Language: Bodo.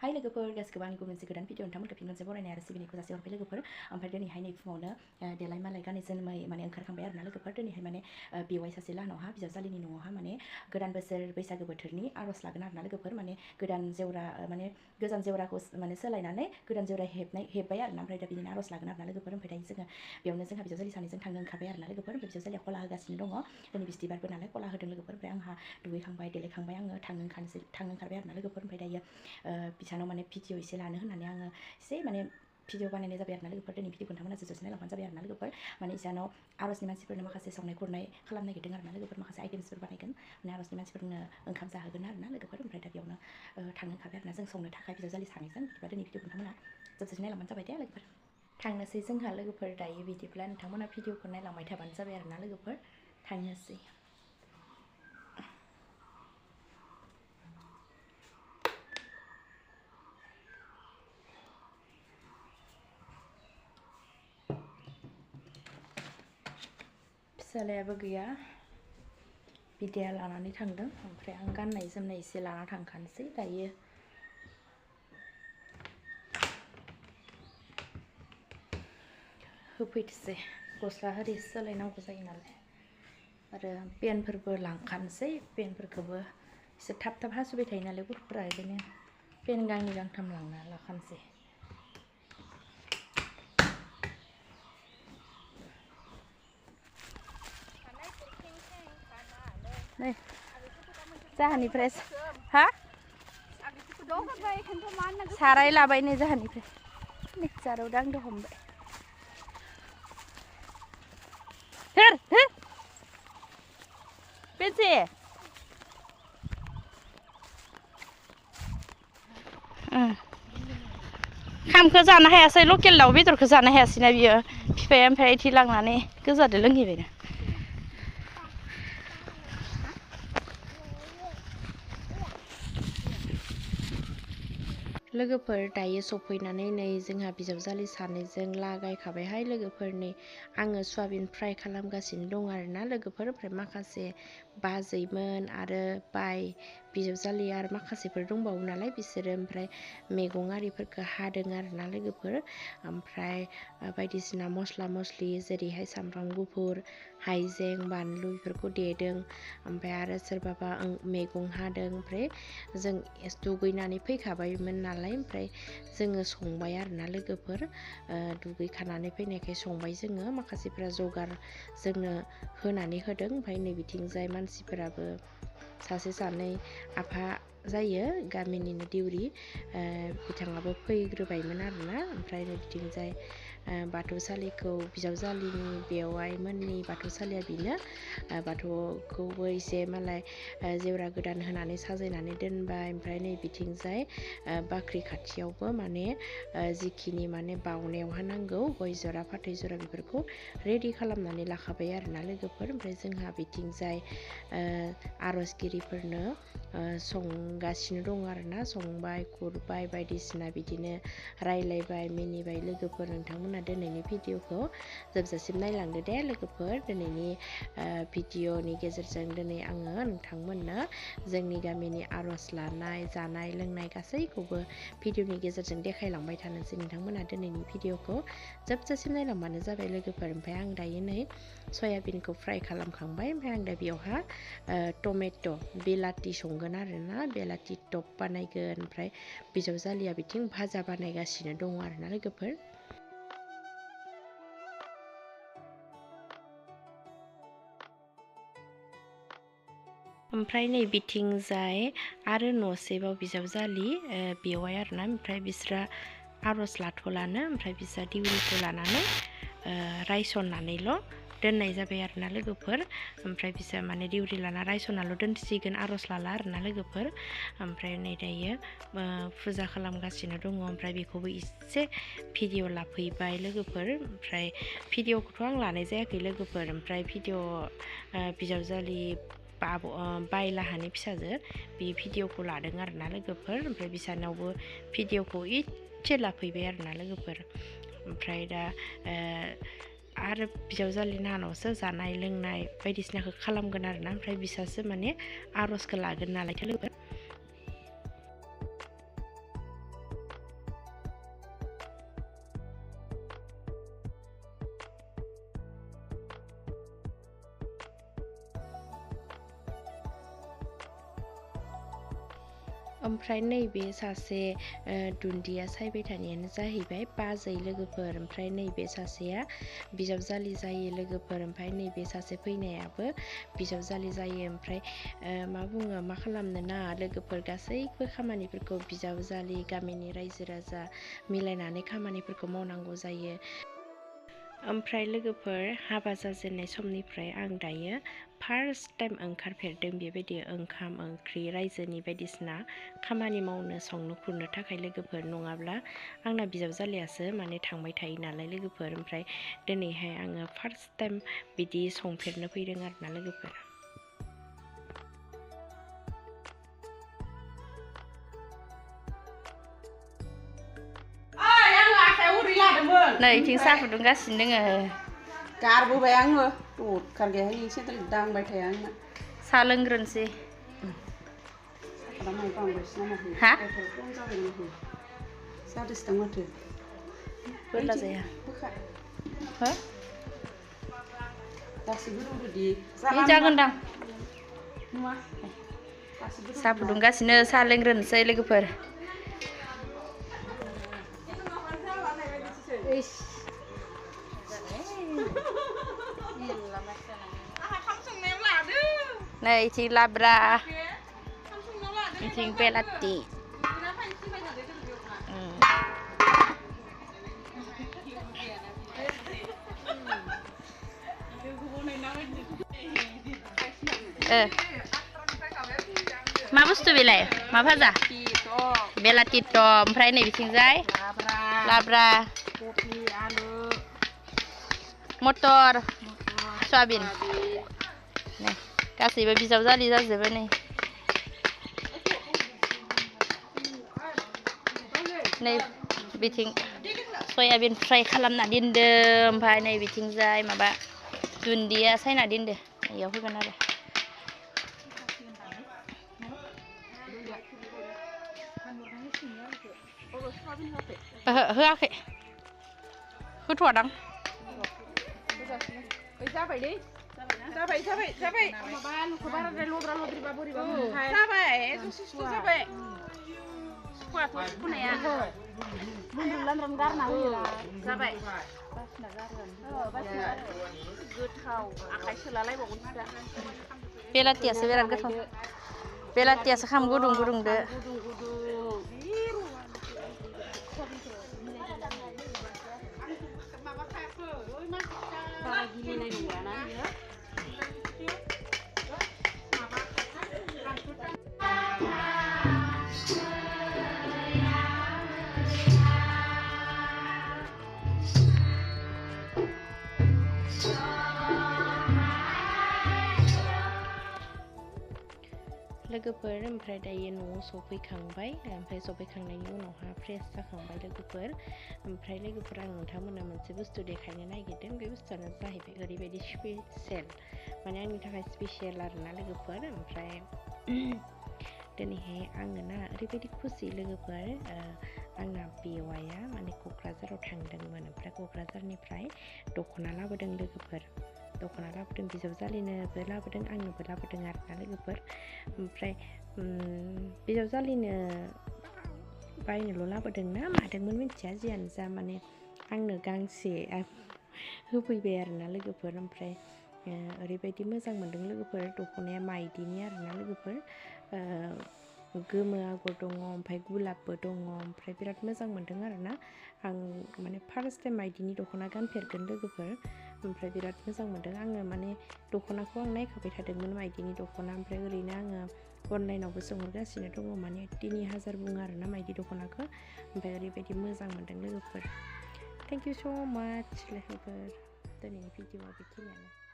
हाय लोगोफोर गासिबो आंनि गुबुन मोनसे गोदान भिडिअ नोंथांमोनखौ फिन मोनसे बरायनाय आरो सिबिनायखौ जासिहरबाय लोगोफोर ओमफ्राय दिनैहाय नै फुङावनो देलाय मालाय गानै जोमै माने ओंखारखांबाय आरोना लोगोफोर दिनैहाय माने बेवाइ सासे लाहानावहा बिजावजालिनि न'आवहा माने गोदान बोसोर बैसागो बोथोरनि आर'ज लागोन आरोना लोगोफोर माने गोदान जेवरा माने गोजाम जेवराखौ माने सोलायनानै गोदान जेवरा हेब्बाय आरोना ओमफ्राय दा बिदिनो आर'ज लागोन आरोना लोगोफोर ओमफ्राय दायो जोङो बेयावनो जोंहा बिजावजालि सानैजों थांनो ओंखारबाय आरोना लोगोफोर ओमफ्राय बिजावजालिया कला होगासिनो दङ दिनै बिस्थिबारबो नालाय कला होदों लोगोफोर ओमफ्राय आंहा दुगैखांबाय देलायखांबाय आङो थांनो ओंखारबाय आरोना लोगोफोर ओमफ्राय दायो बिसानाव माने भिडिअ एसे लानो होननानै आङो एसे माने भिडिअ बानायनाय जाबाय आरोना लोगोफोर दिनै भिडिअ नोंथांमोना जोबजासिम नायलांबानो जाबाय आरोना लोगोफोर माने इसानाव आर'जनि मानसिफोरनो माखासे संनाय खुरनाय खालामनो नागिरदों आरोना लोगोफोर माखासे आइटेम्सफोर बानायगोन माने आर'जनि मानसिफोरनो ओंखाम जाहोगोन आरोना लोगोफोर ओमफ्राय दा बेयावनो थांनो ओंखारबाय आरोना जों संनो थाखाय बिजावजालि सानैजों बिदिबा दिनै भिडिअ नोंथांमोना जोबजासिम नायलांबानो जाबाय दे लोगोफोर थांनोसै जोंहा लोगोफोर दायो बिदिब्ला नोंथांमोना भिडिअखौ नायलांबाय थाबानो जाबाय आरोना लोगोफोर थांनोसै फिसालायाबो गैया बिदाया लानानै थांदों ओमफ्राय आं गाननाय जोमनाय एसे लाना थांखानोसै दायो होफैथोसै गस्ला आरि सोलायनांगौ जायो नालाय आरो पेनफोरबो लांखानोसै पेनफोरखौबो एसे थाब थाब हासुबाय थायो नालाय गथ'फोरा ओंखायनो पेन गांनै गांथाम लांना लाखानोसै नै जाहानिफ्राय हा साराय लाबाय नै जाहानिफ्राय मिक्साराव दांदो हमबाय बेसे खामखौ जानो हायासै लकेल दाउ बेदरखौ जानो हायासैना बियो बिफाया ओमफ्राय इथि लांनानै गोजादो लोंहैबायना लोगोफोर दायो सफैनानै नै जोंहा बिजावजालि सानैजों लागायखाबायहाय लोगोफोरनि आङो सयाबिन फ्राय खालामगासिनो दं आरोना लोगोफोर ओमफ्राय माखासे बाजैमोन आरो बाय बिजावजालि आरो माखासेफोर दंबावो नालाय बिसोरो ओमफ्राय मैगं आरिफोरखौ हादों आरोना लोगोफोर ओमफ्राय बायदिसिना मस्ला मस्लि जेरैहाय सामब्राम गुफुर हाइजें बानलु बेफोरखौ देदों ओमफ्राय आरो सोरबाबा मैगं हादों ओमफ्राय जों दुगैनानै फैखाबायमोन नालाय ओमफ्राय जोङो संबाय आरोना लोगोफोर दुगैखानानै फैनायखाय संबाय जोङो माखासेफोरा जगार जोंनो होनानै होदों ओमफ्राय नै बिथिंजाय मानसिफोराबो सासे सानै आफा जायो गामिनिनो दिउरि बिथाङाबो फैग्रोबायमोन आरोना ओमफ्राय नै बिथिंजाय बाथौसालिखौ बिजावजालिनि बेवाइमोननि बाथौसालिया बेनो बाथौखौबो एसे मालाय जेवरा गोदान होनानै साजायनानै दोनबाय ओमफ्राय नै बिथिंजाय बाख्रि खाथियावबो माने जिखिनि माने बाउनायावहा नांगौ गय जरा फाथै जरा बेफोरखौ रेडि खालामनानै लाखाबाय आरोना लोगोफोर ओमफ्राय जोंहा बिथिंजाय आर'जगिरिफोरनो संगासिनो दं आरोना संबाय खुरबाय बायदिसिना बिदिनो रायलायबाय मिनिबाय लोगोफोर नोंथांमोना दिनैनि भिडिअखौ जोबजासिम नायलांदो दे लोगोफोर दिनैनि भिडिअनि गेजेरजों दिनै आङो नोंथांमोननो जोंनि गामिनि आर'ज लानाय जानाय लोंनाय गासैखौबो भिडिअनि गेजेरजों देखायलांबाय थानोसै नोंथांमोना दिनैनि भिडिअखौ जोबजासिम नायलांबानो जाबाय लोगोफोर ओमफ्राय आं दायो नै सयाबिनखौ फ्राय खालामखांबाय ओमफ्राय आं दा बेयावहा टमेट' बेलाथि संगोन आरोना बेलाथि टप बानायगोन ओमफ्राय बिजावजालिया बिथिं भाजा बानायगासिनो दङ आरोना लोगोफोर ओमफ्राय नै बिथिंजाय आरो न'सेबाव बिजावजालि बेवाइ आरोना ओमफ्राय बिस्रा आर'ज लाथ'लानो ओमफ्राय बिस्रा दिउरिखौ लानानै रायसननानैल' दोननाय जाबाय आरोना लोगोफोर ओमफ्राय बिसोर माने दिउरि लाना रायसनाल' दोनसिगोन आर'ज लाला आरोना लोगोफोर ओमफ्राय नै दायो फुजा खालामगासिनो दङ ओमफ्राय बेखौबो एसे भिडिअ लाफैबाय लोगोफोर ओमफ्राय भिडिअखौथ' आं लानाय जायाखै लोगोफोर ओमफ्राय भिडिअ बिजावजालि बायलाहानि फिसाजो बे भिडिअखौ लादों आरोना लोगोफोर ओमफ्राय बिसानावबो भिडिअखौ इसे लाफैबाय आरोना लोगोफोर ओमफ्राय दा आरो बिजावजालि नानावसो जानाय लोंनाय बायदिसिनाखौ खालामगोन आरोना ओमफ्राय बिसासो माने आर'जखौ लागोन नालाय लोगोफोर ओमफ्राय नैबे सासे दुन्दिया सायबाय थानायानो जाहैबाय बाजै लोगोफोर। ओमफ्राय नैबे सासेया बिजावजालि जायो लोगोफोर। ओमफ्राय नैबे सासे फैनायाबो बिजावजालि जायो। ओमफ्राय मा बुङो, मा खालामनो ना लोगोफोर, गासैबो खामानिफोरखौ बिजावजालि गामिनि रायजो राजा मिलायनानै खामानिफोरखौ मावनांगौ जायो। ओमफ्राय लोगोफोर, हाबा जाजेननाय समनिफ्राय आं दायो फार्स्ट टाइम ओंखारफेरदों बेबायदि ओंखाम ओंख्रि रायजोनि बायदिसिना खामानि मावनो संनो खुरनो थाखाय लोगोफोर। नङाब्ला आंना बिजावजालियासो माने थांबाय थायो नालाय लोगोफोर। ओमफ्राय दिनैहाय आङो फार्स्ट टाइम बिदि संफेरनो फैदों आरोना लोगोफोर। नै इथिं साहा फुदुंगासिनो दोङो। गारबोबाय आङो दरखार गैयाहाय सेन्देल दांबाय थाया आंना। साहा लोंग्रोनोसै। हा? जादोसोदां माथो। बोरला जाया। हो? गासिबो रुदोदि। जागोनदां। साहा फुदुंगासिनो, साहा लोंग्रोनोसै लोगोफोर। नै इथिं लाब्रा, इथिं बेलाथि। मा बुस्थु बेलाय? मा भाजा? बेलाथि थ'। ओमफ्राय नै बिथिंजाय लाब्रा, कफि, आलु, मटर, सयाबिन। नै गासैबो बिजावजालि जाजोबो नै। नै बिथिं सयाबिन फ्राय खालामना दोनदो। ओमफ्राय नै बिथिंजाय माबा दुन्दिया सायना दोनदो। इयाव होगोन आरो। ओहो होआखै, होथ'वादां। जाबाय दै, जाबाय जाबाय जाबाय। माबा आलुखौ बाराद्राय लद्रा लद्रिबा बोरैबा मोनोहाय। जाबाय, सुस्थ' जाबाय। सुखुवाथ' सुखुनाया। लान्द्रान गारना होयोरा। जाबाय। बासिना गारगोन। गोथाव, आखाइ सोलालायबावगोनसो दा। बेलाथियासो बिराद गोथाव। बेलाथियासो खाम गुदुं गुदुंदो। गुदुं गुदुं। बारा गिलिनाय नंलाना बियो। लोगोफोर, ओमफ्राय दायो न'आव सफैखांबाय। ओमफ्राय सफैखांनायनि उनावहा फ्रेस जाखांबाय लोगोफोर। ओमफ्राय लोगोफोर, आं नोंथांमोननो मोनसे बुस्थु देखायनो नागिरदों। बे बुस्थुआनो जाहैबाय ओरैबायदि स्पेसियेल, माने आंनि थाखाय स्पेसियेल आरोना लोगोफोर। ओमफ्राय दिनैहाय आङो ना ओरैबायदि खुसि लोगोफोर, आंना बेवाइया माने क'क्राझाराव थांदोंमोन। ओमफ्राय क'क्राझारनिफ्राय दख'ना लाबोदों लोगोफोर। दख'ना लाबोदों, बिजावजालिनोबो लाबोदों, आंनोबो लाबोदों आरोना लोगोफोर। ओमफ्राय बिजावजालिनो बायनोल' लाबोदों ना मादोंमोन मिथिया, जियानो जा माने आंनो गांसे होफैबाय आरोना लोगोफोर। ओमफ्राय ओरैबायदि मोजां मोनदों लोगोफोर, दख'नाया माइदिनि आरोना लोगोफोर। गोमो आगर दङ, ओमफ्राय गुलाबबो दङ। ओमफ्राय बिराद मोजां मोनदों आरोना। आं माने फार्स्ट टाइम माइदिनि दख'ना गानफेरगोन लोगोफोर। ओमफ्राय बिराद मोजां मोनदों आङो। माने दख'नाखौ आं नायखाबाय थादोंमोन, माइदिनि दख'ना। ओमफ्राय ओरैनो आङो अनलाइनावबो सोंहरगासिनो दङ, माने 3000 बुङो आरोना माइदि दख'नाखौ। ओमफ्राय ओरैबायदि मोजां मोनदों लोगोफोर। थेंक इउ स' माच लोगोफोर। दिनैनि भिडिअ'आ बेखिनियानो।